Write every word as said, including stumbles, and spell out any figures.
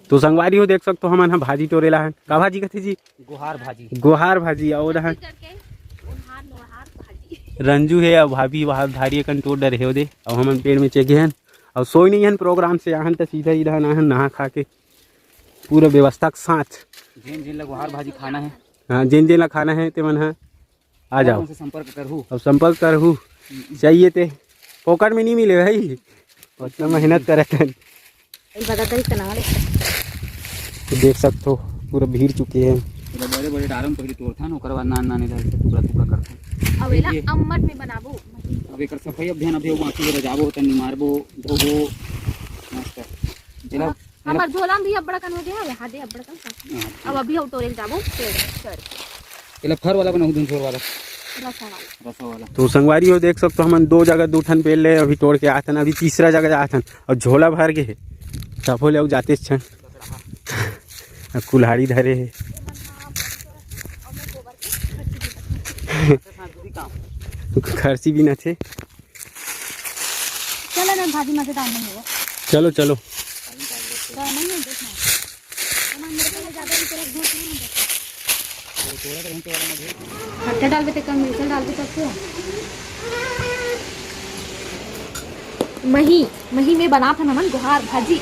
तो संगवारी हो, देख सकथो, हमन ह भाजी टोरे ला हन। का भाजी कथे जी? गोहार भाजी। गोहार भाजी। अउ ओदे हन करके ओनहार नोहार भाजी। रंजू हे अउ भाभी वहाँ धारी अकन टोर डरे हे ओदे। अउ हमन पेड़ में चघे हन अउ सोए नहीं हन, प्रोग्राम से आहन त सीधा इधर आहन नहा खा के पूरा व्यवस्था के साथ। जेन जेन ला गोहार भाजी खाना है। हाँ, जेन जेन ला खाना है ते मन ह आ जाओ। हमसे संपर्क करहू। अब संपर्क करहू। चाहिए ते फोकट में नहीं मिले भाई, उतना मेहनत करत हन। ई बता दही के नाम ले। तो देख सकथो, पूरा भीड़ चुके हैं। पूरा बड़े बड़े डारम पहले तोड़थन, ओकर बाद नान नान इधर से टुकड़ा टुकड़ा करथन। अब एला ये अम्मट में बनाबो। अब एकर सफाई अभियान अभी बाकी हे, जाबो, तनी मारबो, धोबो, मस्त। एला, हमर झोला में भी अब्बड़ कन हो गया, यहाँ दे अब्बड़ कन। हाँ। अब अभी हम टोरे जाबो, पेड़ चढ़ के। एला फर वाला बनाहू, धुन छोर वाला। रसा वाला। रसा वाला। तो संगवारी हो, देख सकथो, हमन दो जगह दू ठन पेड़ ले अभी टोर के आथन, अभी तीसरा जगह जाथन अउ झोला भर गे हे। तभो ले अउ जातेच छन। अउ कुल्हाड़ी धरे हे। खरसी बिनथे। चलो ना भाजी, मजेदार नहीं होगा। चलो, चलो। तो नहीं है, देखना। खट्टा डालबे ते कम मिर्चा डालबे तब तो। मही, मही में बनाथन हमन गोहार भाजी।